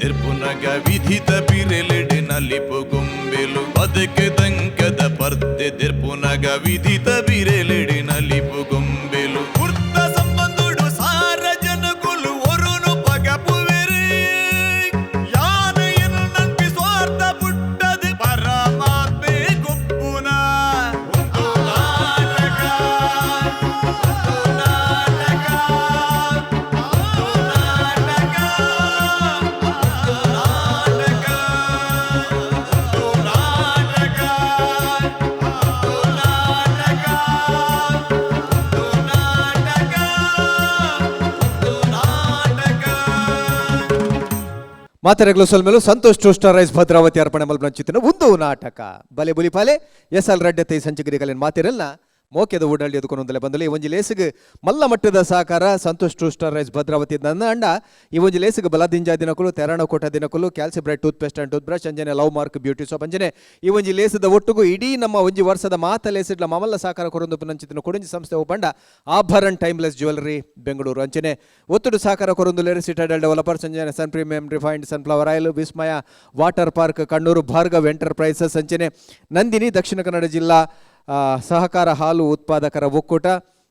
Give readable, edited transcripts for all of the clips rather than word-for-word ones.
ದೆರ್ಪುನಗ ವಿಧಿತ ಬಿರೆಲೆಡೆ ನಲಿಪು ಗೊಂಬೆಲು ಬದುಕು ದಂಕದ ಪರ್ದೆ ದೆರ್ಪುನಗ ವಿಧಿತ ಬಿರೆಲೆಡೆ ನಲಿಪು ಗೊಂಬೆಲು ಕುರ್ತ ಸಂಬಂಧುಡು ಸಾರ ಜನಕುಲು ಒರುನು ಪಗಪುವೆರು ಯಾನ ಎನ್ನು ಸ್ವಾರ್ಥ ಪುಟ್ಟದು ಪರಮಾತ್ಮೆ ಗುಪ್ಪುನ ಒಂದು ನಾಟಕ ಒಂದು ನಾಟಕ ಒಂದು ನಾಟಕ ಒಂದು ನಾಟಕ ಒಂದು ನಾಟಕ ಒಂದು ನಾಟಕ ಒಂದು ನಾಟಕ ಒಂದು ನಾಟಕ. ಮಾತೆರೆಗ್ಲು ಸೊಲ್ಮೆಲು ಸಂತೋಷ್ ಟೋಸ್ಟರ್ ರೈಸ್ ಭದ್ರಾವತಿ ಅರ್ಪಣೆ ಮಲ್ಪನಂಚಿತ್ತಿನ ಒಂದು ನಾಟಕ ಬಲೆ ಬುಲಿಪಾಲೆ ಎಸ್ ಎಲ್ ರಡ್ಡತೆ ಸಂಚಿಗಿರಿ ಕಲಿನ ಮಾತಿರಲ್ಲ ಮೋಕೆದ ಊಡಳ್ಳಿ ಎದುಕೊಂದಲೆ ಬಂದಲೆ ಈ ಒಂಜಿ ಲೇಸಿಗೆ ಮಲ್ಲ ಮಟ್ಟದ ಸಹಕಾರ ಸಂತೋಷ್ ಟೋಸ್ಟರ್ ರೈಸ್ ಭದ್ರಾವತಿ ನನ್ನ ಅಂಡ ಈ ಒಂಜಿ ಲೇಸಿಗೆ ಬಲದಿಂಜ ದಿನಕುಲು ತೆರಾಣಕೋಟ ದಿನಕುಲು Calcibright tooth paste and tooth brush ಅಂಜನೆ ಲವ್ ಮಾರ್ಕ್ ಬ್ಯೂಟಿ ಸೋಪ್ ಅಂಜನೆ ಈ ಒಂಜಿ ಲೇಸದ ಒಟ್ಟುಗು ಇಡೀ ನಮ್ಮ ಒಂಜಿ ವರ್ಷದ ಮಾತ ಲೇಸಿಡ್ಲ ಮಮಲ್ಲ ಸಹಕಾರ ಕೊರೊಂದು ಪುನಂಚಿತ್ತಿನ ಕೊಡಂಜಿ ಸಂಸ್ಥೆ ಒಪ್ಪಂಡ ಆಭರಣ್ ಟೈಮ್ಲೆಸ್ ಜ್ಯುವೆಲರಿ ಬೆಂಗಳೂರು ಅಂಚನೆ ಒತ್ತಡು ಸಹಕಾರ ಕೊರೊಂದು ಲೇರು ಸಿಟಾಡೆಲ್ ಡೆವಲಪರ್ಸ್ ಅಂಜನೆ Sun Premium refined sunflower oil Vismaya water park Kannur Bhargav enterprises ಅಂಚನೆ ನಂದಿನಿ ದಕ್ಷಿಣ ಕನ್ನಡ ಜಿಲ್ಲಾ ಸಹಕಾರ ಹಾಲು ಉತ್ಪಾದಕರ ಒಕ್ಕೂಟ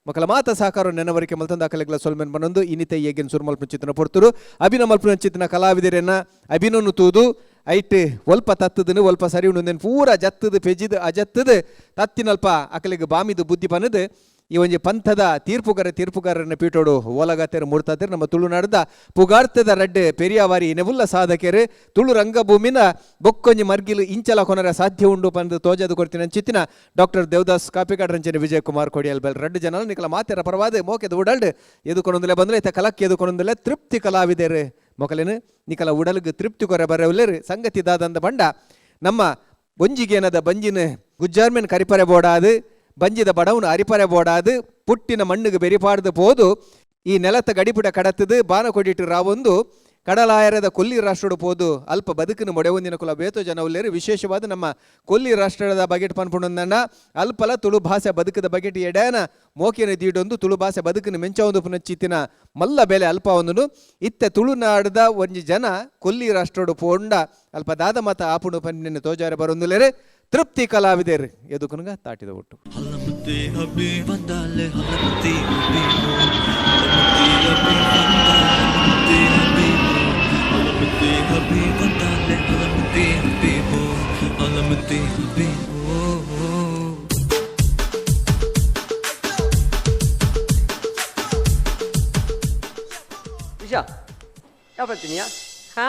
ಮಕ್ಕಳ ಮಾತ ಸಹಕಾರ ನೆನವರಿಕೆ ಮಲ್ತಂದು ಅಕಲೆಗ್ಲ ಸೊಲ್ಮೆನ್ ಬನೊಂದು ಇನಿತೆ ಏಗಿನ ಸುರುಮಲ್ಪುಂಚಿತ್ತಿನ ಪೊರ್ತುರು ಅಭಿನ ಮಲ್ಪುನಂಚಿತ್ತಿನ ಕಲಾವಿದರೆನ್ನ ಅಭಿನನು ತೂದು ಐಟ್ ಒಲ್ಪ ತತ್ತದನು ಒಲ್ಪ ಸರಿ ಉಂಡು ಪೂರ ಜತ್ತದು ಪೆಜಿದು ಅಜತ್ತದು ತತ್ತಿನಲ್ಪ ಅಕಲಿಗೆ ಬಾಮಿದು ಬುದ್ಧಿ ಪನದು ಈ ಒಂಜಿ ಪಂಥದ ತೀರ್ಪುಗಾರ ತೀರ್ಪುಗಾರನ ಪೀಠೋಡು ಓಲಗತೆರು ಮೂರ್ತತೆರು ನಮ್ಮ ತುಳುನಾಡದ ಪುಗಾರ್ತದ ರಡ್ಡೆ ಪೆರಿಯಾವಾರಿ ನೆವುಲ್ಲ ಸಾಧಕೆರು ತುಳು ರಂಗಭೂಮಿನ ಬೊಕ್ಕೊಂಜಿ ಮರ್ಗಿಲು ಇಂಚಲ ಕೊನರ ಸಾಧ್ಯ ಉಂಡು ಪಂದು ತೋಜದು ಕೊರ್ತಿನ ಚಿತ್ತಿನ ಡಾಕ್ಟರ್ ದೇವದಾಸ್ ಕಾಪಿಕಾಡ್ ರಂಜನೆ ವಿಜಯ್ ಕುಮಾರ್ ಕೊಡಿಯಲ್ ಬೆಲ್ ರಡ್ಡು ಜನ ನಿಕಲ ಮಾತೆರ ಪರವಾದ ಮೋಕೆದ ಉಡಲ್ಡ್ ಎದುಕೊನೊಂದುಲೆ ಬಂದ್ರೆ ಇತ್ತ ಕಲಕ್ಕೆ ಎದುಕೊನೊಂದುಲೆ ತೃಪ್ತಿ ಕಲಾವಿದರು ಮೊಕಲೇನು ನಿಕಲ ಉಡಲ್ಗ್ ತೃಪ್ತಿ ಕೊರೆ ಬರವುಲ್ಲೇರು ಸಂಗತಿ ದಾದಂದ ಬಂಡ ನಮ್ಮ ಒಂಜಿಗೇನದ ಬಂಜಿನ ಗುಜ್ಜಾರ್ಮೆನ್ ಕರಿಪರೆ ಬೋಡಾದು ಬಂಜಿದ ಬಡವನು ಅರಿಪರೆ ಬೋಡಾದು ಪುಟ್ಟಿನ ಮಣ್ಣಿಗೆ ಬೆರಿಪಾಡ್ದು ಪೋದು ಈ ನೆಲತ್ತ ಗಡಿಪುಟ ಕಡತದು ಬಾನ ಕೊಡಿಟ್ಟು ರಾವೊಂದು ಕಡಲಾಯರದ ಕೊಲ್ಲಿ ರಾಷ್ಟ್ರಡು ಪೋದು ಅಲ್ಪ ಬದುಕಿನ ಮೊಡೆವೊಂದಿನ ಕುಲ ಬೇತೋ ಜನ ಉಲ್ಲೇರು. ವಿಶೇಷವಾದ ನಮ್ಮ ಕೊಲ್ಲಿ ರಾಷ್ಟ್ರದ ಬಗೆಟ್ ಪನ್ಪುಂಡನ್ನ ಅಲ್ಪಲ ತುಳು ಭಾಷೆ ಬದುಕದ ಬಗೆಟ್ ಎಡೇನ ಮೋಕಿನ ದೀಡೊಂದು ತುಳು ಭಾಷೆ ಬದುಕಿನ ಮೆಂಚವೊಂದು ಪುನಚ್ಚಿತ್ತಿನ ಮಲ್ಲ ಬೆಲೆ ಅಲ್ಪ ಒಂದುನು ಇತ್ತೆ ತುಳುನಾಡದ ಒಂಜಿ ಜನ ಕೊಲ್ಲಿ ರಾಷ್ಟ್ರಡು ಪೋಂಡ ಅಲ್ಪ ದಾದ ಮತ ಆಪುಂಡು ಪನ್ನಿನ ತೋಜಾರೆ ಬರೊಂದುಲೇರು ತೃಪ್ತಿ ಕಲಾವಿದರು ಎದುಕುನುಗ ತಾಟಿದ ಒಟ್ಟು. ಹಲಮತಿ ಹಬಿ ವಂದಾಲೆ ಹಲಮತಿ ಹಬಿ ಹಲಮತಿ ಹಬಿ ವಂದಾಲೆ ಹಲಮತಿ ಹಬಿ ಹಲಮತಿ ಹಬಿ ವಂದಾಲೆ ಹಲಮತಿ ಹಬಿ ಹಲಮತಿ ಹಬಿ. ವಿಷಾ ಯಾವ ಬರ್ತೀನಿಯಾ? ಹಾ.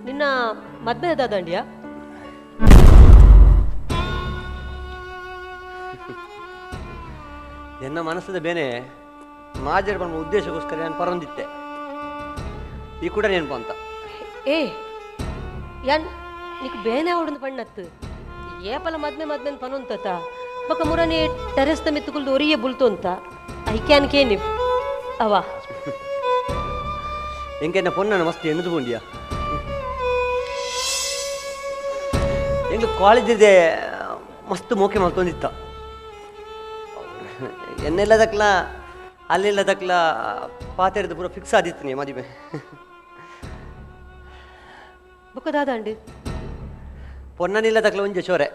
ನಿನ್ನ ಮದ್ಮೆ ದಾದಂಡಿಯಾ? ಎನ್ನ ಮನಸ್ಸದ ಬೇನೆ ಮಾಜರ್ ಬಂದ ಉದ್ದೇಶಕ್ಕೋಸ್ಕರ ನಾನು ಪರೊಂದಿತ್ತೆ ಈ ಕೂಡ ನೆನಪು ಅಂತ. ಏ ಯಾನ್ ನಿಕ್ ಬೇನೆ ಅವಡೊಂದು ಪಣ್ಣತ್ತು ಏಪಲ ಮದ್ಮೆ ಮದ್ಮೆನ್ ಪನೊಂತತ ಬೊಕ ಮುರನೆ ಟೆರೆಸ್ದ ಮಿತ್ತುಕುಲ್ದು ಒರಿಯೆ ಬುಲ್ತು ಅಂತ I can ಕೇನಿ ಅವ. ಎಂಕೆನ್ನ ಪೊನ್ನನ ಮಸ್ತ್ ಎನ್ನುದು ಪುಂಡಿಯ ಎಂಕ್ ಕಾಲೇಜ್ ಇದೆ ಮಸ್ತ್ ಮೋಕೆ ಮಲ್ತೊಂದಿತ್ತ. ಎನ್ನೆಲ್ಲ ದಕ್ಲ ಅಲ್ಲೆಲ್ಲ ದಕ್ಲ ಪಾತೆರ್ದು ಪೂರ ಫಿಕ್ಸ್ ಆದಿತ್ತು ನೀ ಮದಿಮೆ. ಬೊಕ ದಾದಾಂಡು ಪೊನ್ನನಿಲ್ಲ ತಕ್ಲ ಒಂಜೆ ಚೋರೆ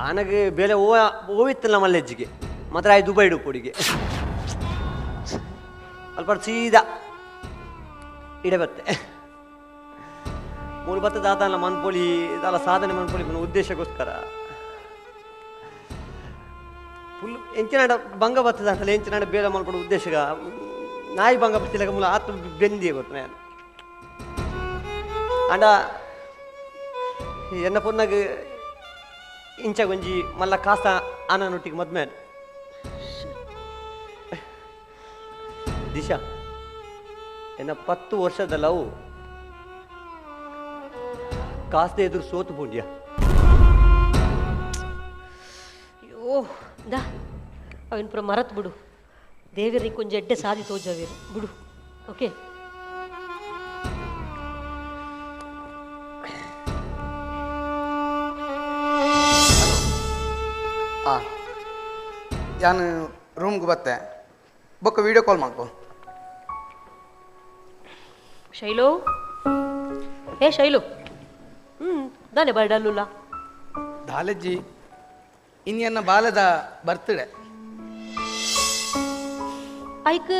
ಆನಗೆ ಬೇಲೆ ಓ ಓವಿತ್ತಲ್ಲ ಮಲ್ಲೆಜ್ಜಿಗೆ ಮಾತ್ರ ಆಯ್ ದುಬೈ ಪೊಡಿಗೆ ಅಲ್ಪ ಸೀದಾ ಇಡೆ ಬತ್ತೆ ಮೂರು ಬತ್ತ ದಾದಾನ ಮನ್ಪೊಳಿ ದಾಲ ಸಾಧನೆ ಮನ್ಪೊಳಿ ಪುನ ಉದ್ದೇಶಕ್ಕೋಸ್ಕರ ಫುಲ್ ಎಂಚಿನಾಡ ಬಂಗ ಬತ್ತದ ಅಂತಲ್ಲ ಎಂಚಿನಾಡ ಬೇಲೆ ಮನ್ಪೊಡು ಉದ್ದೇಶಗ ನಾಯಿ ಬಂಗ ಬತ್ತಿಲ್ಲ ಮೂಲ ಆತು ಬೆಂದಿ ಗೊತ್ತು ನಾನು. ಅಂಡ ಎನ್ನ ಪೊನ್ನಗ ಇಂಚ ಗೊಂಜಿ ಮಲ್ಲ ಕಾಸ ಆನನೊಟ್ಟಿಗೆ ಮದ್ಮೆ ದಿಶಾ ಎನ್ನ 10 ವರ್ಷದ ಲವ್ ಕಾಸ್ದೆ ಎದುರು ಸೋತು ಪುಂಡ್ಯ. ಅಯ್ಯೋ ದಾ ಅವನ್ ಪುರ ಮರತ್ ಬಿಡು ದೇವಿರಿ ಕೊಂಚ ಎಡ್ಡೆ ಸಾದಿ ತೋಜಾವೇರು ಬಿಡು. ಓಕೆ ಆ ಯಾನು ರೂಮ್ಗೆ ಬತ್ತೆ ಬೊಕ್ಕ ವೀಡಿಯೋ ಕಾಲ್ ಮಾಡ್ಕೊ. ಶೈಲು ಏ ಶೈಲು ದಾನೆ ಬರ್ಡಲ್ಲುಲ್ಲ ದಾಲಜ್ಜಿ ಇನ್ನೆನ್ನ ಬಾಲದ ಬರ್ತ್ಡೇ. ಐಕ್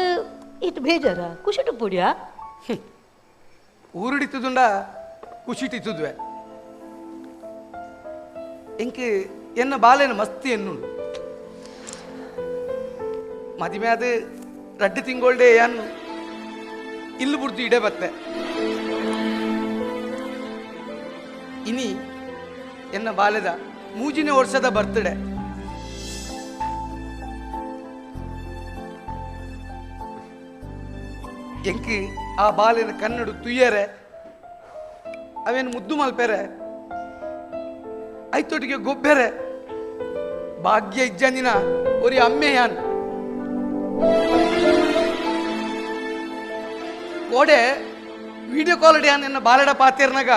ಇಟ್ಟು ಬೇಜಾರ ಖುಷಿಟು ಪುಡಿಯಾ? ಊರುಡಿತ್ತುದುಂಡ ಖುಷಿಟಿತ್ತುದ್ವೆ ಎಂಕ್ ಎನ್ನ ಬಾಲೆನ ಮಸ್ತಿ ಎನ್ನುಂಡು ಮದಿಮೆ ಅದು ರಡ್ಡು ತಿಂಗೋಳ್ಡೆ ಯಾನು ಇಲ್ಲು ಬುಡ್ದು ಇಡೆ ಬತ್ತೆ. ಇನಿ ಎನ್ನ ಬಾಲೆದ ಮೂಜಿನ ವರ್ಷದ ಬರ್ತ್ಡೇ. ಎಂಕ್ ಆ ಬಾಲೆನ ಕನ್ನಡು ತುಯ್ಯರೆ ಅವೇನು ಮುದ್ದು ಮಲ್ಪೆರೆ ಐತೊಟ್ಟಿಗೆ ಗೊಬ್ಬೆರೆ ಭಾಗ್ಯ ಇಜ್ಜಂದಿನ ಒರಿ ಅಮ್ಮೆ ಯಾನ್ ಕೋಡೆ ವಿಡಿಯೋ ಕಾಲ್ ಯಾನ್ ಎನ್ನ ಬಾಲೆಡ ಪಾತೇರ್ನಾಗ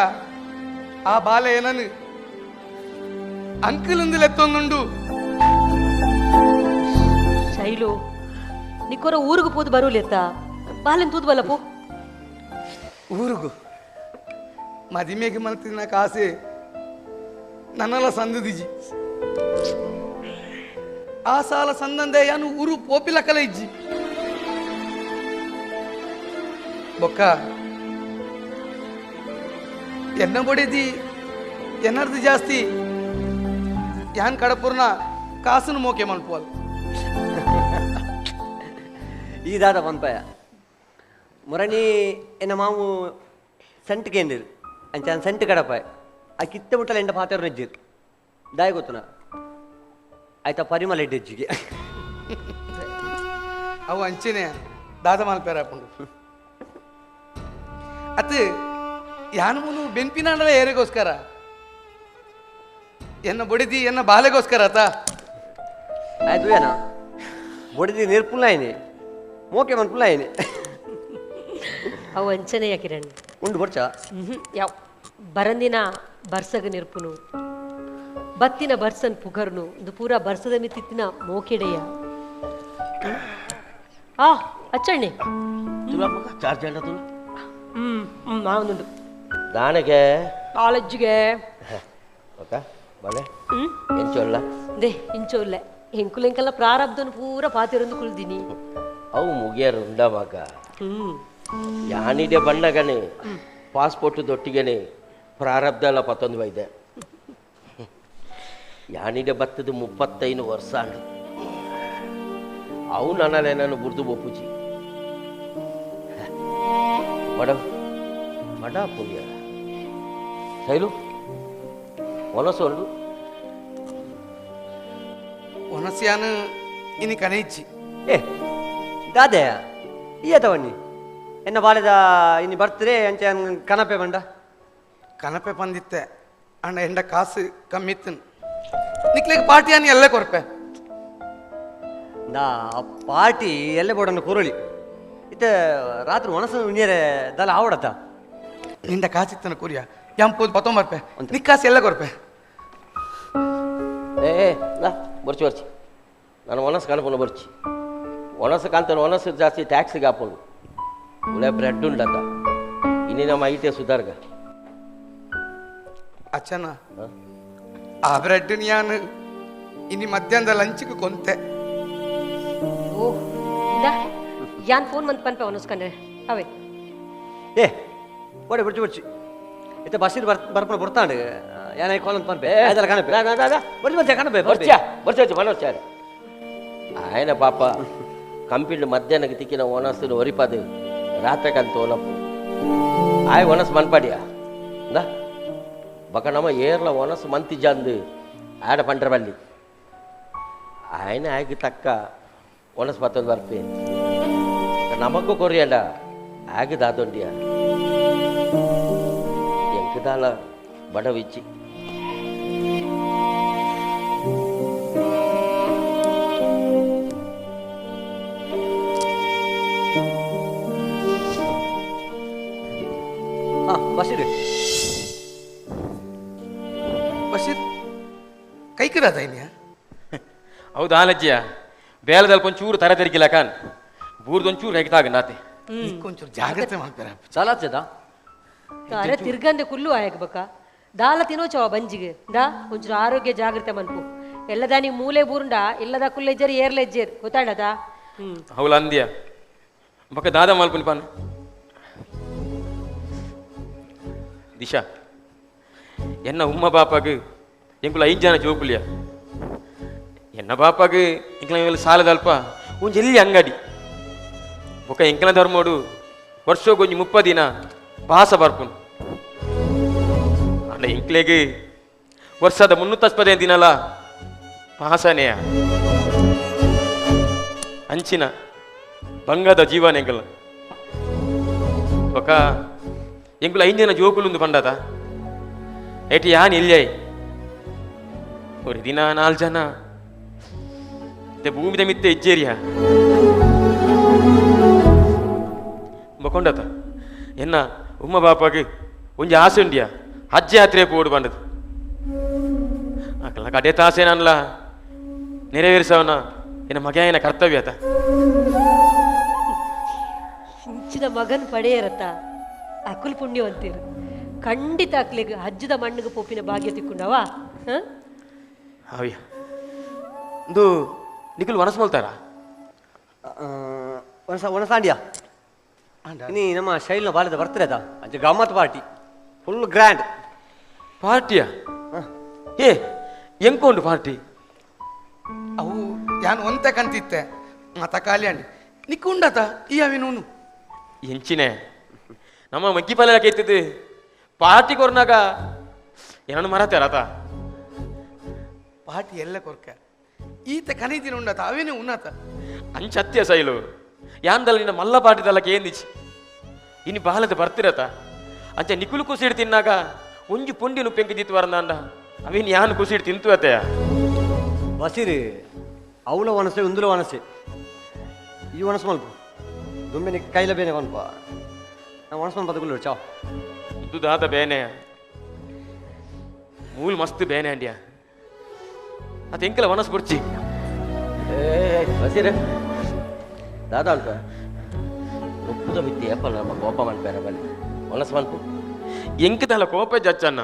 ಆ ಬಾಲೆ ಏನನು ಅಂಕಲ್ ಅಂದಲೆತ್ತೊಂದುಂಡು. ಶೈಲು ನಿಕ್ಕೊರ ಊರಿಗೆ ಪೋದು ಬರುಲೆತ್ತ ಬಾಲೆನ್ ತೂದು ಬಲ್ಲಪು. ಊರುಗು ಮದಿಮೆಗೆ ಮಲ್ತಿನ ಕಾಸೆ ನನ್ನೆಲ್ಲ ಸಂದದಿಜಿ ಆ ಸಾಲ ಸಂದಂದೆ ಯಾನು ಊರು ಪೋಪಿಲಕಲ ಇಜ್ಜಿ ಬೊಕ್ಕ ಎನ್ನ ಬಡಿದಿ ಎನ್ನರ್ದು ಜಾಸ್ತಿ ಯಾನ್ ಕಡಪುರ್ನ ಕಾಸನ್ನು ಮೋಕೆ ಮಲ್ಪೋಲ್. ಈ ದಾದ ಪನ್ಪಯ ಮುರಣಿ ಎನ್ನ ಮಾವು ಸೆಂಟ್ ಕೇಂದಿರು ಅಂಚ ಸೆಂಟ್ ಕಡಪಾಯ ಆ ಕಿತ್ತೆ ಮುಟ್ಟಲ ಎಂಡ ಪಾತೆರು ನೆಜ್ಜಿರು ದಾಯ ಗೊತ್ತುನ ಆಯ್ತಾ ಪರಿಮಳ ಎಡ್ಡೆಜ್ಜಿಗೆ ಅವು ಅಂಚೆನೆ ದಾದ ಮಲ್ಪೇರ ಹಾಕೊಂಡು ಅತ್ ಯಾನು ಮುನು ಬೆನ್ಪಿನಾಂಡಲ ಏರಿಗೋಸ್ಕರ ಎನ್ನ ಬೊಡಿದಿ ಎನ್ನ ಬಾಲೆಗೋಸ್ಕರ ಆತ ಆಯ್ತು ಏನ ಬೊಡಿದಿ ನೀರು ಪುಲ್ಲಾಯಿನಿ ಮೋಕೆ ಮನ್ ಪುಲ್ಲಾಯಿನಿ ಅವು ಅಂಚನೆಯ ಕಿರಣ್ ಉಂಡು ಬೊಡ್ಚ ಯಾವ ಬರಂದಿನ ಬರ್ಸಗ ನಿರ್ಪುನು ಬತ್ತಿನ ಬರ್ಸನ್ ಪುಗರ್ನು ಇದು ಪೂರಾ ಬರ್ಸದ ಮಿತ್ತಿತ್ತಿನ ಮೋಕೆಡೆಯ. ಆ ಅಚ್ಚಣ್ಣೆ ತುಲಾ ಮಗ ಚಾರ್ಜ್ ಅಲ್ಲ ತುಲಾ. ಹ್ಮ್ ಹ್ಮ್ ನಾವೊಂದುಂಡು ದಾನಗೆ ಕಾಲೇಜಿಗೆ ಓಕೆ ಬಲೆ ಎಂಚೊಲ್ಲ they ಇಂಚೊಲ್ಲೆ ಎಂಕುಲೆಂಕೆಲ್ಲ ಪ್ರಾರಬ್ಧನ ಪೂರ ಪಾತಿರೊಂದು ಕುಲ್ದಿನಿ ಅವು ಮುಗಿಯರು ಉಂಡ ಮಗ. ಯಾನಿದೆ ಬಣ್ಣಗನೆ ಪಾಸ್ಪೋರ್ಟ್ ದೊಟ್ಟಿಗೆನೆ ಪ್ರಾರಬ್ಧ ಎಲ್ಲ ಪತ್ತೊಂದು ಬೈದೆ ಯಾನಿದೆ ಬತ್ತದ 35 ವರ್ಷ ಅಂಡು ಅವು ನನ್ನಲ್ಲೇನನ್ನು ಬುರ್ದು ಬೊಪ್ಪುಜಿ ಬಡ ಬಡ ಪುಣ್ಯ ಶೈಲು ಒನಸೊಂಡು ಒನಸ್ಯಾನು ಇನಿ ಕನೈಚಿ. ಏ ದಾದೆ ಈಯತವನ್ನಿ ಎನ್ನ ಬಾಲೆದ ಇನಿ ಬರ್ತ್ರೆ ಅಂಚೆ ಕನಪೆ ಬಂಡ ಕನಪೆ ಬಂದಿತ್ತೆ ಅಣ್ಣ, ಎಂಡ ಕಾಸು ಕಮ್ಮಿ ಇತ್ತು. ನಿಕ್ಲೆಗ್ ಪಾರ್ಟಿ ಅನ್ನ ಎಲ್ಲ ಕೊರ್ಪೆ. ನಾ ಪಾರ್ಟಿ ಎಲ್ಲೆ ಬೋಡನ್ನು ಕೂರಳಿ ಇತ್ತೆ ರಾತ್ರಿ ಒಣಸ ಉಣ್ಯರೆ ದಲ ಆವಡತ್ತ. ನಿಂಡ ಕಾಸಿತ್ತನ ಕುರಿಯ ಎಂಪೋದು ಪತ್ತೊಂಬರ್ಪೆ, ನಿಕ್ ಕಾಸು ಎಲ್ಲ ಕೊರ್ಪೆ. ಏ ನಾ ಬರ್ಚಿ ಬರ್ಚಿ, ನಾನು ಒಣಸ್ ಕಾಣ್ಪುನ ಬರ್ಚಿ. ಒಣಸು ಕಾಂತಾನೆ, ಒಣಸು ಜಾಸ್ತಿ ಟ್ಯಾಕ್ಸಿಗೆ ಹಾಪುಂಡು. ಉಳೆ ಬ್ರೆಡ್ ಉಂಡತ ಇನ್ನು ನಮ್ಮ ಐತೆ ಸುಧಾರ್ಗ. ಅಚ್ಚನ, ಆ ಬ್ರೆಡ್ ಯಾನು ಇನಿ ಮಧ್ಯಾಹ್ನದ ಲಂಚ್ಗೆ ಕೊಂತೆ. ಓ ಇಂದ ಯಾನ್ ಫೋನ್ ಮಂತ್ ಪನ್ಪೆ ಒನಸ್ಕಂಡ್ರೆ ಅವೇ. ಏ ಓಡೆ ಬರ್ಚಿ ಬರ್ಚಿ, ಇತ್ತೆ ಬಸ್ಸಿರ್ ಬರ್ ಬರ್ಪಣ ಬರ್ತಾಂಡು ಯಾನ ಕಾಲ್ ಅಂತ ಪನ್ಪೆ ಅದಲ್ಲ ಕನಪೆ ಬರ್ಚಿ ಬರ್ಚಿ ಕನಪೆ. ಬರ್ಚಾ ಬರ್ಚಾ ಬರ್ಚಾ. ఆయన ಪಾಪ ಕಂಪಿಡ್ ಮಧ್ಯಾಹ್ನಕ್ಕೆ ತಿಕ್ಕಿನ ಒಣಸು ಒರಿಪದು ರಾತ್ರಿಕಂತ ಒನಪು ಆಯ್ ಒಣಸು ಮನ್ಪಾಡಿಯ ಇಂದ ಬಕ ನಮ್ಮ ಏರ್ಲ ಒಣಸು ಮಂತಿಜಂದು ಆಡ ಪಂಡ್ರ ಬಲ್ಲಿ ఆయన ಆಯ್ಕೆ ತಕ್ಕ ಒಣಸು ಪತ್ತೊಂದು ಬರ್ಪೆ ನಮಗೂ ಕೊರಿಯಂಡ ಆಗಿ ದಾದೊಂಡಿಯ ಎಂಕದಾಲ ಬಡವಿಚ್ಚಿ. ಹಾ ಬಸ್ಸಿರ್. ಬಶೀರ್, ಕೈಕದಾದ ಇನ್ಯಾ? ಹೌದಾ ಲಜ್ಜಿಯ ಬೇಲದಲ್ಲಿ ಕೊಂಚೂರು ತರ ತೆರಿಗಿಲ್ಲ ಕಾನ್ ಬೂರ್ದೊಂಚೂರು ಹೇಗೆ ನಾತೆ. ನಿಕ್ಕೊಂಚೂರು ಜಾಗ್ರತೆ ಮಾಡ್ತಾರೆ. ಚಾಲಾಚದ. ಅರೆ ತಿರ್ಗಂದೆ ಕುಲ್ಲು ಆಯಕ್ ಬಕ ದಾಲ ತಿನೋಚವ ಬಂಜಿಗೆ ದಾ ಒಂಚೂರು ಆರೋಗ್ಯ ಜಾಗ್ರತೆ ಮನ್ಪು. ಎಲ್ಲದಾನಿ ಮೂಲೆ ಬೂರುಂಡ ಇಲ್ಲದ ಕುಲ್ಲೆಜ್ಜೇರು ಏರ್ಲೆಜ್ಜೇರು ಗೊತ್ತಾಡದಾ? ಹ್ಮ್. ಹೌಲ ಅಂದ್ಯ ಬಕ ದಾದ ಮಲ್ಪುನಿ ಪಾನ್ ದಿಶಾ ಎನ್ನ ಉಮ್ಮ ಬಾಪಾಗ ಎಂಕುಲ ಐದು ಜನ ಜೋಕುಲಿಯ. ಎನ್ನ ಬಾಪಾಗ ಎಂಕಲ ಸಾಲದಲ್ಪ ಒಂಜಿ ಎಲ್ಲಿ ಅಂಗಡಿ ಬೊಕ ಎಂಕಲ ಧರ್ಮೋಡು ವರ್ಷಗೊಂಜಿ 30 ದಿನ ಪಾಸ ಬರ್ಪುನು. ಅಂಡ ಎಂಕ್ಲೆಗ್ ವರ್ಷದ 365 ದಿನಲ ಪಾಸನೆಯ ಅಂಚಿನ ಬಂಗದ ಜೀವನ ಎಂಕಲ. ಬೊಕ ಎಂಕುಲ ಐದು ಜನ ಜೋಕುಲುಂದು ಪಂಡತ ಏಟಿ ಯಾನ್ ಇಲ್ಲಾಯ್ ஒரு ದಿನ ನಾಲ್ ಜನ ಮತ್ತೆ ಭೂಮಿದ ಮಿತ್ತೆ ಇಜ್ಜೇರಿಯ ಬಕೊಂಡತ. ಎನ್ನ ಉಮ್ಮ ಬಾಪಾಗ ಒಂಜಿ ಆಸೆ ಉಂಡಿಯ ಹಜ್ಜೆ ಯಾತ್ರೆ ಪೋಡು ಬಂದದು. ಅಕಲ್ನ ಕಡೆ ತಾಸೆ ನನ್ಲ ನೆರವೇರಿಸವನ ಎನ್ನ ಮಗನ ಕರ್ತವ್ಯ ಆತ. ಇಂಚಿನ ಮಗನ್ ಪಡೆಯರತ್ತ ಅಕುಲ್ ಪುಣ್ಯವಂತೀರು. ಖಂಡಿತ ಅಕ್ಲಿಗೆ ಹಜ್ಜದ ಮಣ್ಣಿಗೆ ಪೋಪಿನ ಭಾಗ್ಯ ತಿಕ್ಕೊಂಡವಾ? ಹಾವಿಯ ಒಂದು ನಿಖಿಲ್ ವನಸ್ ಮಲ್ತಾರ. ಒಣಸ ಒಣಸಾಂಡಿಯಾ ಇನಿ ನಮ್ಮ ಶೈಲಿನ ಬಾಲ್ಯದ ಬರ್ತಾರೆ ಅದ ಅಂಚೆ ಗಮ್ಮತ್ ಪಾರ್ಟಿ ಫುಲ್ ಗ್ರ್ಯಾಂಡ್. ಪಾರ್ಟಿಯಾ? ಏ ಎಂಕೊಂಡು ಪಾರ್ಟಿ? ಅವು ಯಾನ್ ಒಂತೆ ಕಂತಿತ್ತೆ ಮಾತ ಖಾಲಿ ಅಂಡಿ ನಿಕ್ಕುಂಡತ ಈ ಅವಿನೂನು. ಎಂಚಿನೆ ನಮ್ಮ ಮಗ್ಗಿ ಪಲ್ಯ ಕೇತಿದ್ದು ಪಾರ್ಟಿ ಕೊರ್ನಾಗ ಏನನ್ನು ಮರತಾರತ. ಪಾರ್ಟಿ ಎಲ್ಲ ಕೊರ್ಕ ಈತ ಕನೀತಿನ ಉಂಡತ ಅವೇನೇ ಉನ್ನತ. ಅಂಚತ್ಯ ಸೈಲು ಯಾಂದಲ್ಲ ನಿನ್ನ ಮಲ್ಲ ಪಾರ್ಟಿದಲ್ಲ ಕೇಂದಿಚಿ ಇನ್ನು ಬಾಲದ ಬರ್ತಿರತ ಅಂಚ ನಿಕುಲು ಕುಸಿಡ್ ತಿನ್ನಾಗ ಒಂಜಿ ಪೊಂಡಿ ನುಪ್ಪೆಂಕಿ ದಿತ್ತು ವರಂದಾಂಡ ಅವಿನ್ ಯಾನ್ ಕುಸಿಡ್ ತಿಂತು ಅತೆಯ. ಬಸಿರಿ ಅವಳ ವನಸೆ ಉಂದುಲ ವನಸೆ ಈ ವನಸು ಮಲ್ಪ ದುಂಬೆ ಕೈಲ ಬೇನೆ ಮಲ್ಪ ನಾವು ವನಸು ಮಲ್ಪ ಬದುಕುಲ್ಲು ಚಾವ್. ಇದು ದಾದ ಬೇನೆ ಮೂಲ್ ಮಸ್ತ್ ಬೇನೆ ಅಂಡ್ಯ ಅದು ಎಂಕಲ ವನಸ್ ಬುರ್ಚಿ. ಏ ಬಸೀರ ದಾದ ಅಲ್ಪ ಒಪ್ಪುದ ಮಿತ್ತಿ ಏಪಲ್ಲ ನಮ್ಮ ಕೋಪ ಮನ್ಪೇರ ಬಲ್ಲಿ ಒಣಸ್ ಮನ್ಪು. ಎಂಕದಲ್ಲ ಕೋಪ ಜಚ್ಚನ್ನ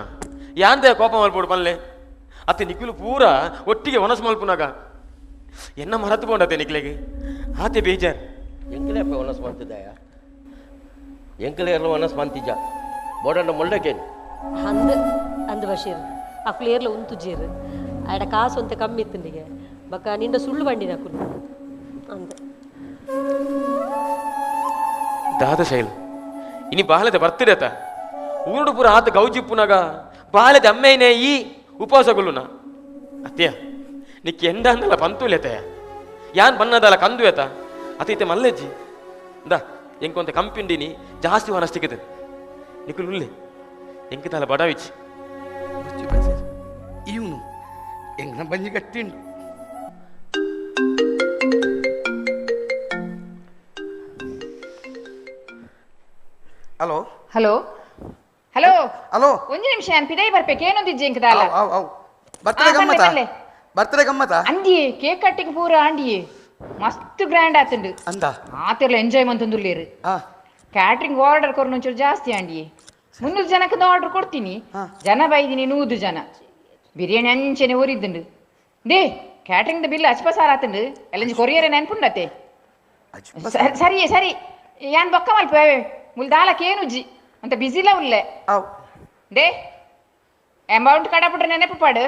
ಯಾಂದೆ ಕೋಪ ಮಲ್ಪೋಡು ಪಲ್ಲೆ ಅತ್ತೆ ನಿಖಿಲು ಪೂರ ಒಟ್ಟಿಗೆ ವನಸ್ ಮಲ್ಪುನಾಗ ಎನ್ನ ಮರತು ಪೋಂಡತೆ ನಿಕ್ಲೆಗೆ ಆತೆ ಬೇಜಾರ್. ಎಂಕಲೇ ಅಪ್ಪ ಒಣಸ್ ಮಂತಿದ್ದಾಯ ಎಂಕಲೇ ಇರಲು ಒಣಸ್ ಮಂತಿಜ ಬೋಡಂಡ ಮೊಲ್ಡಕೇನು. ಅಂದ್ ಅಂದ್ ಬಶೀರ್ ಅಕ್ಲು ಏರ್ಲ ಉಂತು ಜೀರ್ ಆಡ ಕಾಸು ಅಂತ ಕಮ್ಮಿ ಇತ್ತಂಡಿಗೆ ಬಕ್ಕ ನಿಂಡ ಸುಳ್ಳು ಬಂಡಿನ ಅಕುಲು ಅಂದ. ದಾದ ಶೈಲು ಇನಿ ಬಾಲದ ಬರ್ತಿರತ ಊರುಡು ಪೂರ ಆತ ಗೌಜಿಪ್ಪುನಾಗ ಬಾಲದ ಅಮ್ಮೇನೆ ಈ ಉಪವಾಸಗೊಳ್ಳುನ ಅತ್ಯ ನಿಕ್ ಎಂಡ ಅಂದಲ್ಲ ಪಂತುಲೆತೆಯ ಯಾನ್ ಬನ್ನದಲ್ಲ ಕಂದುವೇತ ಅತೈತೆ ಮಲ್ಲೆಜ್ಜಿ ಇಂದ ಎಂಕೊಂತ ಕಂಪಿಂಡಿನಿ ಜಾಸ್ತಿ ವನಸ್ತಿಕ್ಕಿದೆ ನಿಕುಲು ಉಲ್ಲೆ ಎಂಕಿತಾಲ ಬಡವಿಚ್ಚಿ. ಬಚ್ಚಿ ಬಚ್ಚಿ ಇವನು ಎಂಗ್ನ ಬಂಜಿ ಗಟ್ಟಿಂಡು. Hello hello hello hello. ಒಂದು ನಿಮಿಷ ನಾನು ಪಿದೈ ಬರ್ಬೇಕು ಏನೊಂದಿಜ್ಜೆ ಇಂಕದಾಲ. ಅವ್ ಅವ್ ಅವ್ ಬರ್ತಡೆ ಆ, ಗಮ್ಮತ? ಬಲ್ಲೆ, ಬಲ್ಲೆ. ಬರ್ತಡೆ ಗಮ್ಮತ? ಅಂದಿಯೇ ಕೇಕ್ ಕಟ್ಟಿಂಗ್ ಪೂರ ಆಂಡಿಯೇ ಮಸ್ತ್ ಗ್ರ್ಯಾಂಡ್ ಆತುಂಡು. ಅಂದ ಆತಿರ್ಲ ಎಂಜಾಯ್ ಮಂತೊಂದುಲ್ಲೇರು. ಆ. ಕ್ಯಾಟ್ರಿಂಗ್ ಆರ್ಡರ್ ಕೊರ್ನು ಒಂಚೂರು ಜಾಸ್ತಿ ಆಂಡಿಯೇ 300 ಜನಕ್ಕೆ ಆರ್ಡರ್ ಕೊಡ್ತೀನಿ. ಜನ ಬೈದಿನಿ 100 ಜನ ಬಿರಿಯಾನಿ ಅಂಚೆನೆ ಊರಿದ್ದುಂಡು they catering the bill ಅಚ್ಪ ಸಾರ ಆತುಂಡು ಎಲ್ಲಂಜಿ ಕೊರಿಯರ್ ನೆನ್ಪುಂಡತೆ. ಸರಿಯೇ ಸರಿ ಯಾನ್ ಬೊಕ್ಕ ಮಲ್ಪ ಮುಲ್ದಾಲಕ್ಕೇನುಜ್ಜಿ ಅಂತ ಬಿಸಿಲ ಉಲ್ಲೆ. ಅವ್ they amount ಕಡಪಟ್ರೆ ನೆನಪು ಪಾಡು.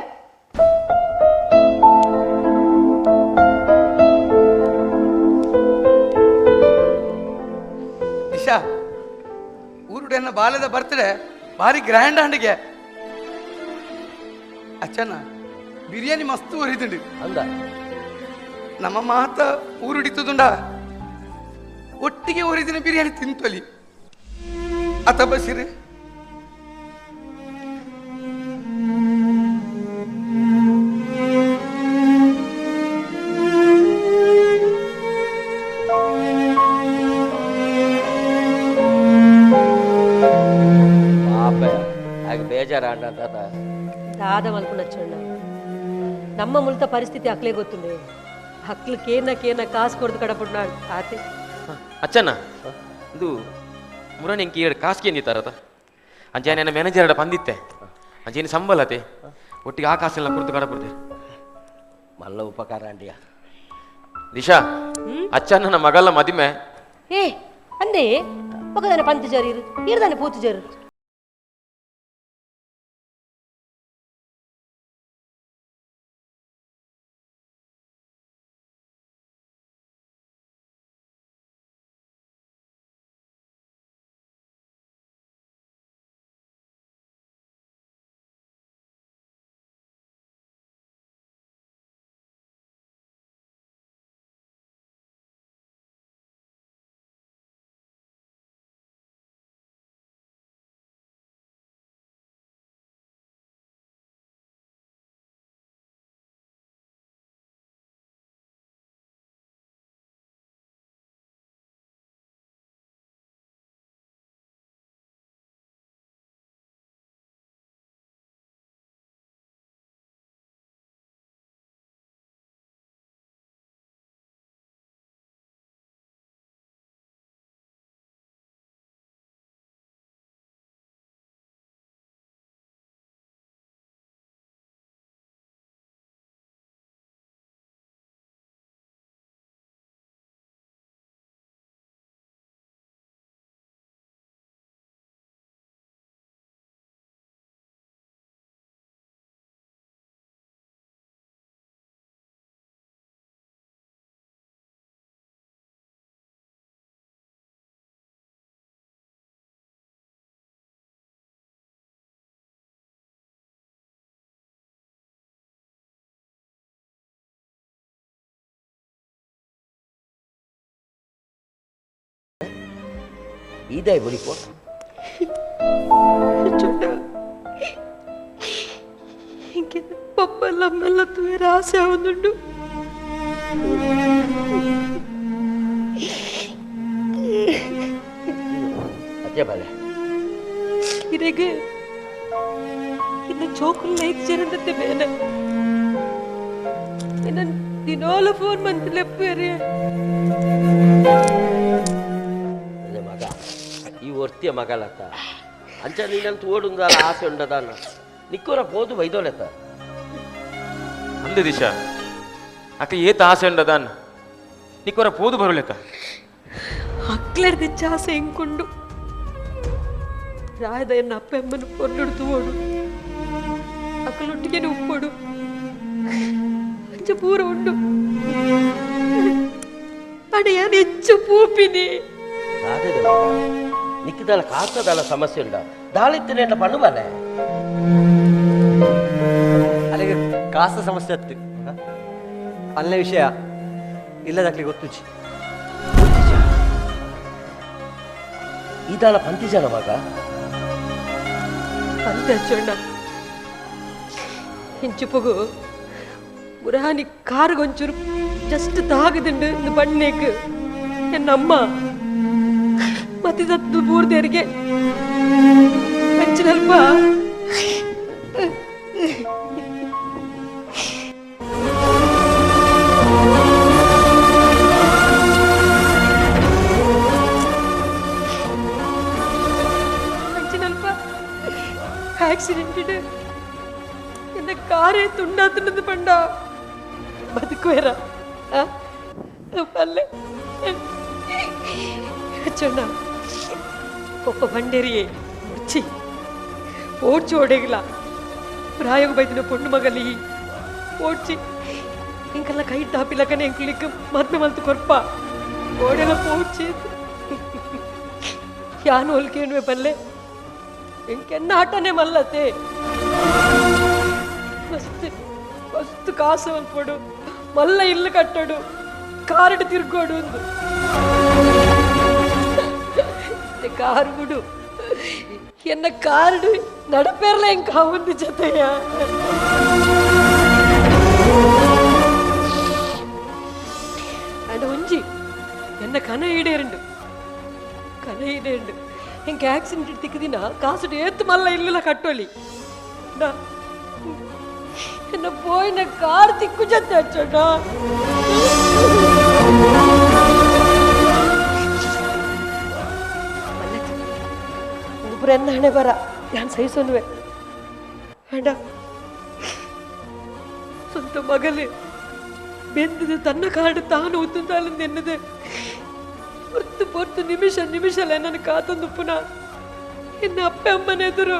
ದಿಶಾ ಊರುಡೆನ್ನ ಬಾಲ್ಯದ ಬರ್ತ್ಡೇ ಭಾರಿ ಗ್ರ್ಯಾಂಡ್ ಹಂಡಿಗೆ ಅಚ್ಚನ ಬಿರಿಯಾನಿ ಮಸ್ತ್ ಊರಿದುಂಡು. ಅಂದ ನಮ್ಮ ಮಾತ ಊರುಡಿತದುಂಡ ಒಟ್ಟಿಗೆ ಊರಿದಿನ ಬಿರಿಯಾನಿ ತಿಂತೊಲಿ ಅತ ಬಸಿರು. ಪಾಪ ಆಗ ಬೇಜಾರ ತಾತ. ದಾದ ಮಲ್ಪುನ ಚಣ್ಣ ನಮ್ಮ ಮುಲ್ತ ಪರಿಸ್ಥಿತಿ ಅಕ್ಲೇ ಗೊತ್ತುಂಡೆ ಹಕ್ಲು ಕೇನ ಕೇನ ಕಾಸು ಕೊಡ್ದು ಕಡಪುಡ್ನಾಳು ಆತೆ. ಅಚ್ಚಣ್ಣ ಇದು ಮುರನ್ ಎಂಕಿ ಏಳು ಕಾಸು ಕೇಂದಿತ್ತಾರತ ಅಂಚೆ ನನ್ನ ಮ್ಯಾನೇಜರ್ ಪಂದಿತ್ತೆ ಅಂಚೇನು ಸಂಬಳತೆ ಒಟ್ಟಿಗೆ ಆ ಕಾಸೆಲ್ಲ ಕುರ್ತು ಕಡಪುಡ್ತೆ. ಮಲ್ಲ ಉಪಕಾರ ಅಂಡಿಯ. ದಿಶಾ ಅಚ್ಚಣ್ಣ ಮಗಲ್ಲ ಮದಿಮೆ. ಏ ಅಂದೇ ಪಕ್ಕದಾನೆ ಪಂತ ಜರೀರು ಇರ್ದಾನೆ ಪೂತು ಜರು. ಇದೇ ಬುಲಿಪೋ. ಪಪ್ಪಲ್ಲ ಅಮ್ಮೆಲ್ಲ ತೂಯರ ಆಸೆ ಆವೊಂದುಂಡು. ಅದೇ ಬಲೆ ಇರೆಗೆ ಇನ್ನು ಚೋಕುಲ್ ಲೈಕ್ ಜರಂದತ್ತೆ ಬೇನೆ ನನ್ನ ದಿನೋಲ ಫೋನ್ ಮಂತ್ ಲೆಪ್ಪೇರಿ. ಅದೇ ಮಗ ಈ ಒರ್ತಿಯ ಮಗಲತ್ತ ಅಂಚ ನೀನಂತ ಓಡುಂದಾಲ ಆಸೆ ಉಂಡದಾನ ನಿಕ್ಕೋರ ಪೋದು ಬೈದೋಲೆತ್ತ. ಅಂದ ದಿಶಾ ಅಕ್ಕ ಏತ ಆಸೆ ಉಂಡದಾನ ನಿಕ್ಕೋರ ಪೋದು ಬರುಲೆತ್ತ. ಅಕ್ಲೆರ್ದ ಆಸೆ ಎಂಕೊಂಡು ರಾಯದ ಎನ್ನ ಅಪ್ಪೆಮ್ಮನು ಪೊರ್ಲುಡು ತೂವೋಡು ಅಕ್ಕಲೊಟ್ಟಿಗೆ ಉಪ್ಪೋಡು ಅಂಚ ಪೂರ ಉಂಡು ಅಡೆಯಾನ ಹೆಚ್ಚು ಪೂಪಿನಿ. ನಿಕ್ಕಿದಾಲ ಕಾಸದಾಲ ಸಮಸ್ಯೆ ಉಂಡ ದಾಳಿತ್ತಿನ ಪಣ್ಣು ಬಲೆ ಅಲ್ಲಿಗೆ ಕಾಸು ಸಮಸ್ಯೆ ಅತ್ತು ಅಲ್ಲ ವಿಷಯ. ಇಲ್ಲದಾಕ್ಲಿ ಗೊತ್ತುಜಿ. ಇದಾಲ ಪಂತಿಜಾನ ಮಗ ಪಂತೆ ಅಚ್ಚಣ್ಣ ಇಂಚುಪಗು ಮುರಾನಿ ಕಾರುಗೊಂಚೂರು ಜಸ್ಟ್ ತಾಗದಿಂಡು ಇಂದು ಬಣ್ಣೇಕ್ ಎನ್ನಮ್ಮ ಮತ್ತಿದತ್ತು ಬೂರ್ದೇರಿಗೆ ಅಂಚಿನಲ್ಪ ಅಂಚಿನಲ್ಪ ಆಕ್ಸಿಡೆಂಟ್ ಎನ್ನ ಕಾರೇ ತುಂಡಾತುಂಡದು ಪಂಡ ಬದುಕುವೆರ ಪಲ್ಲೆ ಅಚ್ಚಣ್ಣ ಪೊಪ್ಪ ಬಂಡೇರಿಯೇ ಮುಚ್ಚಿ ಓಡ್ಚು ಓಡೆಗಿಲ್ಲ ಪ್ರಾಯಗ ಬೈದಿನ ಪೊಣ್ಣು ಮಗಲಿ ಓಡ್ಚಿ ಇಂಕಲ್ಲ ಕೈ ಟಾಪಿಲಕನೆ ಎಂಕುಲಿಕ್ ಮದ್ಮೆ ಮಲ್ತು ಕೊರ್ಪ ಓಡೆಲ ಪೋಡ್ಚಿ ಯಾನು ಹೊಲ್ಕೇನುವೆ ಪಲ್ಲೆ ಎಂಕೆನ್ನ ಆಟನೇ ಮಲ್ಲತೆ ಮಸ್ತ್ ಮಸ್ತ್ ಕಾಸು ಅನ್ಪಡು ಮಲ್ಲ ಇಲ್ಲು ಕಟ್ಟಡು ಕಾರಡು ತಿರ್ಗೋಡು ಒಂದು ಕಾರು ಬಿಡು ಎನ್ನ ಕಾರಡು ನಡಪೇರ್ಲ ಎಂಕ ಒಂದು ಜೊತೆಯ ಅಂಡ ಒಂಜಿ ಎನ್ನ ಕನ ಈಡೇರುಂಡು ಕನ ಈಡೇರುಂಡು ಎಂಕ ಆಕ್ಸಿಡೆಂಟ್ ತಿಕ್ಕದಿನ ಕಾಸುಡು ಏತ್ತು ಮಲ್ಲ ಇಲ್ಲಿಲ್ಲ ಕಟ್ಟೋಲಿ ಎನ್ನ ಪೋಯಿನ ಕಾರ್ ತಿಕ್ಕು ಜೊತೆ ಅಚ್ಚಣ್ಣ ಒಬ್ರು ಎನ್ನ ಹಣೆ ಬರ ನಾನು ಸಹಿಸೋನುವೆ ಬೇಡ ಸ್ವಂತ ಮಗಲೇ ಬೆಂದದು ತನ್ನ ಕಾರ್ಡು ತಾನು ಉತ್ತಂತಾಲಂದು ಎನ್ನದೆ ಪೊರ್ತು ಪೊರ್ತು ನಿಮಿಷ ನಿಮಿಷಲ ನನ್ನ ಕಾತಂದು ಪುನಃ ಎನ್ನ ಅಪ್ಪೆ ಅಮ್ಮನ ಎದುರು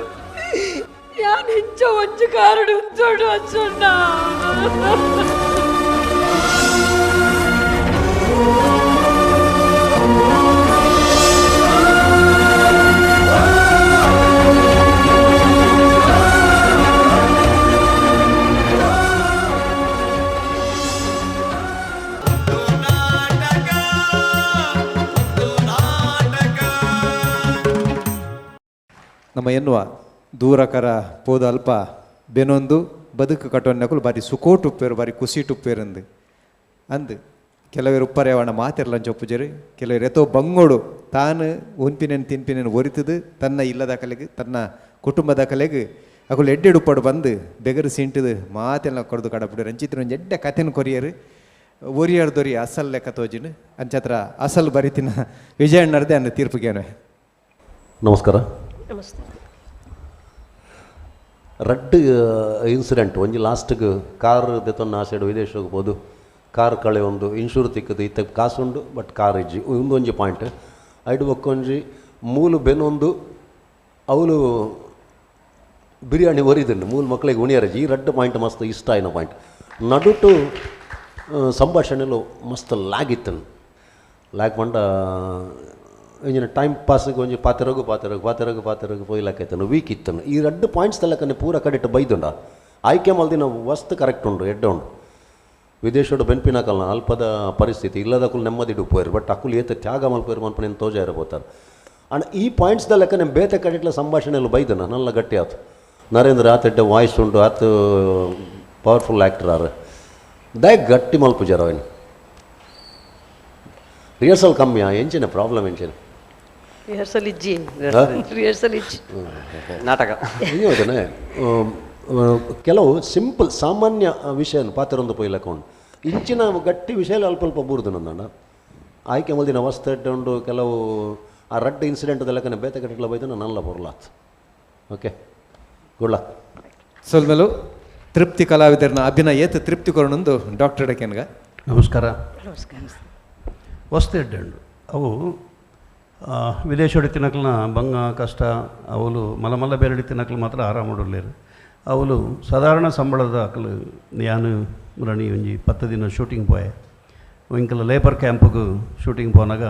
ಯಾನ್ ಹೆಂಚ ಒಂಜು ಕಾರಡು ಉಂಚೋಡು ಅಚ್ಚಣ್ಣ. ನಮ್ಮ ಎನ್ನುವ ದೂರಕರ ಪೋದ ಅಲ್ಪ ಬೆನೊಂದು ಬದುಕು ಕಟ್ಟೊನ್ನಕುಲು ಬಾರಿ ಸುಕೋಟು ಉಪ್ಪೇರು ಬಾರಿ ಕುಸಿಟು ಉಪ್ಪೇರಂದು ಅಂದು ಕೆಲವರು ಉಪ್ಪರೇವಣ ಮಾತಿರ್ಲಂಚ ಒಪ್ಪುಜರು, ಕೆಲವರು ಎತ್ತೋ ಬಂಗೋಡು ತಾನು ಉನ್ಪಿನೇನು ತಿನ್ಪಿನೇನು ಒರಿತದು ತನ್ನ ಇಲ್ಲದ ಕಲೆಗೆ ತನ್ನ ಕುಟುಂಬದ ಕಲೆಗೆ ಅಕುಲು ಎಡ್ಡೆಡು ಬಂದು ಬೆಗರು ಸಿಂಟದು ಮಾತೆಲ್ಲ ಕೊರದು ಕಡಪುಡು ರಂಚಿತ್ರ ಒಂಜಿ ಎಡ್ಡೆ ಕಥೆನ ಕೊರಿಯರು ಒರಿಯರ್ ದೊರಿ ಅಸಲ್ ಲೆಕ್ಕ ತೋಜಿನ ಅಂಚತ್ರ ಅಸಲ್ ಬರಿತಿನ ವಿಜಯಣ್ಣರ್ದೆ ಅನ್ನ ತೀರ್ಪುಗೇನೆ. ನಮಸ್ಕಾರ. ನಮಸ್ತೆ. ರಡ್ಡ್ ಇನ್ಸಿಡೆಂಟ್ ಒಂಜಿ ಲಾಸ್ಟ್ಗೆ ಕಾರ್ ದೆತೊನ್ನ ಆಸೆಡ್ ವಿದೇಶ ಹೋಗ್ಬೋದು, ಕಾರ್ ಕಳೆ ಒಂದು ಇನ್ಶೂರ್ ತಿಕ್ಕದು ಇತ್ತ ಕಾಸುಂಡು ಬಟ್ ಕಾರ್ ಇಜ್ಜಿ ಒಂಜಿ ಪಾಯಿಂಟ್. ಐಡ್ ಬೊಕ್ಕೊಂಜಿ ಮೂಲು ಬೆನೊಂದು ಅವಳು ಬಿರಿಯಾನಿ ಒರಿದುಂಡು ಮೂಲು ಮಕ್ಕಳಿಗೆ ಉಣಿಯರಜಿ. ಈ ರಡ್ಡ್ ಪಾಯಿಂಟ್ ಮಸ್ತ್ ಇಷ್ಟ ಆಯ್ನ ಪಾಯಿಂಟ್. ನಡುಟು ಸಂಭಾಷಣೆಲು ಮಸ್ತ್ ಲ್ಯಾಗ್ ಇತ್ತು. ಲ್ಯಾಗ್ ಪಂಡ ಇಂಜಿನ ಟೈಮ್ ಪಾಸ್ಗೆ ಒಂಜಿ ಪಾತೆರಗು ಪಾತೆರಗು ಪಾತೆರಗು ಪಾತೆರಗು ಪೋಯ್ಲಾಕೈತನು ವೀಕ್ ಇತ್ತನು. ಈ ರಡ್ಡ್ ಪಾಯಿಂಟ್ಸ್ ತಲಕನೆ ಪೂರ ಕಡೆಟ್ ಬೈದುಂಡ ಆಯ್ಕೆ ಮಲ್ದಿನ ವಸ್ತು ಕರೆಕ್ಟ್ ಉಂಡು ಎಡ್ಡೆ ಉಂಡು. ವಿದೇಶಡು ಬೆನ್ಪಿನಕಲ್ನ ಅಲ್ಪದ ಪರಿಸ್ಥಿತಿ ಇಲ್ಲದಕುಲು ನೆಮ್ಮದಿಡು ಪೋಯರು ಬಟ್ ಅಕುಲು ಏತ ತ್ಯಾಗ ಮಲ್ಪೋರು ಮನ್ಪನೇನು ತೋಜಾರ ಪೋತಾರೆ. ಅಂಡ್ ಈ ಪಾಯಿಂಟ್ಸ್ ಲೆಕ್ಕ ನಿಮ್ಮ ಬೇತೆ ಕಡೆಟ್ಲ ಸಂಭಾಷಣೆಯಲ್ಲಿ ಬೈದನ ನಲ್ಲ ಗಟ್ಟಿ ಆತು. ನರೇಂದ್ರ ಆತ ಎಡ್ಡೆ ವಾಯ್ಸ್ ಉಂಡು ಆತ ಪವರ್ಫುಲ್ ಆ್ಯಕ್ಟರ್ ಆರು ದಯ ಗಟ್ಟಿ ಮಲ್ಪುಜಾರ ಅವೇನು ರಿಹರ್ಸಲ್ ಕಮ್ಮಿಯಾ ಎಂಚಿನ ಪ್ರಾಬ್ಲಮ್ ಎಂಚಿನ ರಿಹರ್ಸಲ್ ಇಜ್ಜಿ ರಿಹರ್ಸಲ್ ಇಜ್ಜಿ ನಾಟಕ ಹಂಗೆ ಕೆಲವು ಸಿಂಪಲ್ ಸಾಮಾನ್ಯ ವಿಷಯ ಪಾತ್ರೊಂದು ಪೊಯ್ಲಕ್ಕ ಉಂಡು ಇಂಚಿನ ಗಟ್ಟಿ ವಿಷಯ ಅಲ್ಪ ಅಲ್ಪ ಬೂರ್ದು ನಂದಣ್ಣ ಆಯ್ಕೆ ಮಲ್ದಿನ ಅವಸ್ಥೆ ಉಂಡು ಕೆಲವು ಆ ರಡ್ಡ್ ಇನ್ಸಿಡೆಂಟ್ ಲೆಕ್ಕನೆ ಬೇತೆ ಕಡೆಟ್ಲ ಬೈದು ನಲ್ಲ ಬೊರ್ಲಾತ್. ಓಕೆ ಗುಡ್ ಲಕ್. ಸೊಲ್ಮೆಲು ತೃಪ್ತಿ ಕಲಾವಿದರನ್ನ ಅಭಿನಯ ಏತ್ ತೃಪ್ತಿ ಕೊರನೊಂದು ಡಾಕ್ಟರ್ ಡಕೆನ್ಗ. ನಮಸ್ಕಾರ. ನಮಸ್ಕಾರ. ವಸ್ತು ಎಡ್ಡೆ ಉಂಡು ಅವು ವಿದೇಶೋಡಿ ತಿನ್ನಕ್ಲನ ಬಂಗ ಕಷ್ಟ ಅವಳು ಮಲ ಮಲ್ಲ ಬೇರೆ ತಿನ್ನಕ್ಲು ಮಾತ್ರ ಆರಾಮ ಉಡಲೇರು. ಅವಳು ಸಾಧಾರಣ ಸಂಬಳದ ಅಕಲು ಯಾನು ಮುರಣಿ ಒಂಜಿ 10 ದಿನ ಶೂಟಿಂಗ್ ಪೋಯೆ ಇಂಕಲ ಲೇಬರ್ ಕ್ಯಾಂಪಿಗೆ ಶೂಟಿಂಗ್ ಪೋನಾಗ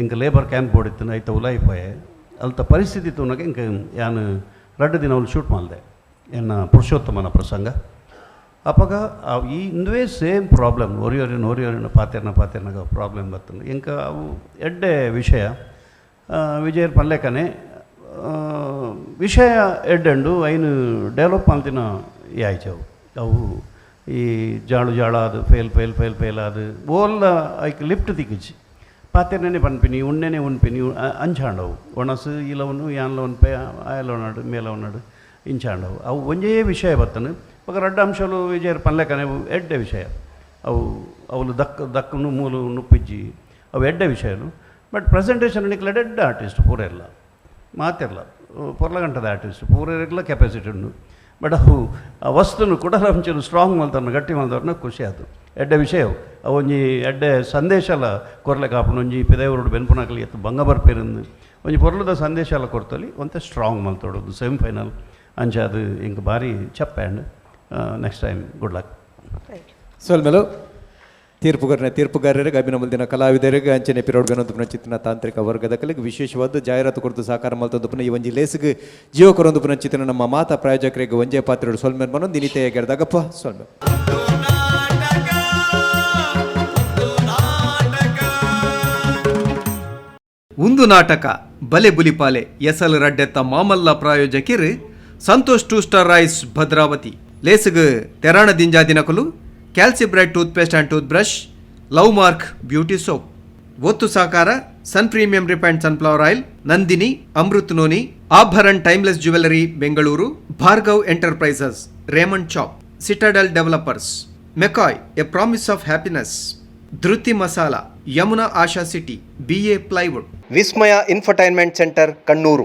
ಇಂಕ ಲೇಬರ್ ಕ್ಯಾಂಪ್ ಬೋಡಿತ್ತು ಐತ ಉಲಾಯಿ ಪೋಯೆ ಅಲ್ತ ಪರಿಸ್ಥಿತಿ ತೂನಾಗ ಇಂಕ ಯಾನು 2 ದಿನ ಅವಳು ಶೂಟ್ ಮಾಡಿದೆ ಎನ್ನ ಪುರುಷೋತ್ತಮನ ಪ್ರಸಂಗ. ಅಪಗ ಈ ಇಂದುವೇ ಸೇಮ್ ಪ್ರಾಬ್ಲಮ್ ಒರಿಯೊರಿನ ಒರಿಯೊರಿನ ಪಾತೆರ್ನ ಪಾತೆರ್ನಾಗ ಪ್ರಾಬ್ಲಮ್ ಬರ್ತದೆ. ಇಂಕ ಅವು ಎಡ್ಡೆ ವಿಷಯ ವಿಜಯರ್ ಪನ್ಲೆಕನೆ ವಿಷಯ ಎಡ್ಡೆಂಡು ಐನು ಡೆವಲಪ್ ಅಂತಿನ ಯಾಯ್ಚವು ಅವು ಈ ಜಾಳು ಜಾಳ ಅದು ಫೇಲ್ ಫೇಲ್ ಫೇಲ್ ಫೇಲ್ ಅದು ಓಲ್ಲ ಐಕ್ ಲಿಫ್ಟ್ ತಿಕ್ಕಿಚಿ ಪಾತೆರ್ನೇ ಪನ್ಪಿನಿ ಉಣ್ಣೆನೆ ಉನ್ಪಿನಿ ಅಂಚಾಂಡವು ಒಣಸು ಇಲವನು ಯಾನ್ಲವನ್ ಪೇ ಆಯಲವನಾಡು ಮೇಲವನಾಡು ಇಂಚಾಂಡವು ಅವು ಒಂಜೇ ವಿಷಯ ಬತ್ತನು. ಬೊಕ ರಡ್ಡ್ ಅಂಶಲು ವಿಜಯರ್ ಪನ್ಲೆಕನೆ ಎಡ್ಡೆ ವಿಷಯ ಅವು ಅವಲು ದಕ್ ದಕ್ಕನು ಮೂಲು ನುಪ್ಪಿಜ್ಜಿ ಅವು ಎಡ್ಡೆ ವಿಷಯಲು. ಬಟ್ ಪ್ರೆಸೆಂಟೇಷನ್ ನಿಕ್ಲ ಎಡ್ಡೆ ಆರ್ಟಿಸ್ಟ್ ಪೂರೆಲ್ಲ ಮಾತೆರ್ಲ ಪೊರ್ಲಗಂಟದ ಆರ್ಟಿಸ್ಟ್ ಪೂರೆರ್ಲ ಕೆಪಾಸಿಟಿ ಉಂಡು. ಬಟ್ ಅವು ಆ ವಸ್ತುನು ಕೂಡ ಒಂಚೂರು ಸ್ಟ್ರಾಂಗ್ ಮಲ್ತರ್ನ ಗಟ್ಟಿ ಮಲ್ತರ್ನ ಖುಷಿ ಆತು ಎಡ್ಡೆ ವಿಷಯ ಅವು. ಅವು ಒಂಜಿ ಎಡ್ಡೆ ಸಂದೇಶಲ ಕೊರ್ಲೆ ಕಾಪುಂಡು ಒಂಜಿ ಪಿದೈವರುಡು ಬೆನ್ಪುನಕಲಿ ಎತ್ತು ಬಂಗ ಬರ್ಪೇರಿಂದು ಒಂಜಿ ಪೊರ್ಲುದ ಸಂದೇಶಲ ಕೊರ್ತಲಿ ಒಂತೆ ಸ್ಟ್ರಾಂಗ್ ಮಲ್ತೊಡೋದು ಸೆಮಿಫೈನಲ್ ಅಂಚ ಅದು ಇಂಕ್ ಭಾರಿ ಚಪ್ಪ. And next time good luck. ಸೊಲ್ಮೆಲು ತೀರ್ಪುಗಾರನ ತೀರ್ಪುಗಾರರಿಗೆ ಅಭಿನಂದನ ಕಲಾವಿದರಿಗೆ ಅಂಚನೆ ಪಿರೋಡ್ಗನೊಂದು ಚಿತ್ರನ ತಾಂತ್ರಿಕ ವರ್ಗದ ಕಲಿಗೆ ವಿಶೇಷವಾದ ಜಾಹೀರಾತು ಕೊರತು ಸಹಕಾರ ಮಲ್ತೊಂದು ಈ ಒಂಜಿ ಲೇಸ್ಗೆ ಜೀವ ಕೊರೊಂದು ಚಿತ್ರನ ನಮ್ಮ ಮಾತಾ ಪ್ರಾಯೋಜಕರಿಗೆ ಒಂಜೇ ಪಾತ್ರೆಡು ಸೊಲ್ಮೆಲ್ ಮನೊಂದು ದಿನಿತೆಯ ಗೆಡ್ದಾಗಪ್ಪ ಸೊಲ್ಮೆ. ಒಂದು ನಾಟಕ ಬಲೆ ಬುಲಿಪಾಲೆ ಎಸಲ್ ರಡ್ಡೆತ್ತ ಮಾಮಲ್ಲ ಪ್ರಾಯೋಜಕಿರು Santosh two star rice Bhadravati ಲೇಸ್ಗ್ ತೆರಾಣ ದಿಂಜಾ ದಿನಕಲು Calcibright toothpaste and tooth brush, love mark beauty soap. ಒತ್ತು ಸಹಕಾರ Sun premium refined sunflower oil, Nandini Amrut noni, Abharan timeless jewellery Bengaluru, Bhargav enterprises, Raymond chop, citadel developers, McCoy a promise of happiness, Dhriti masala, Yamuna Asha city, BA plywood, Vismaya infotainment centre, Kannur.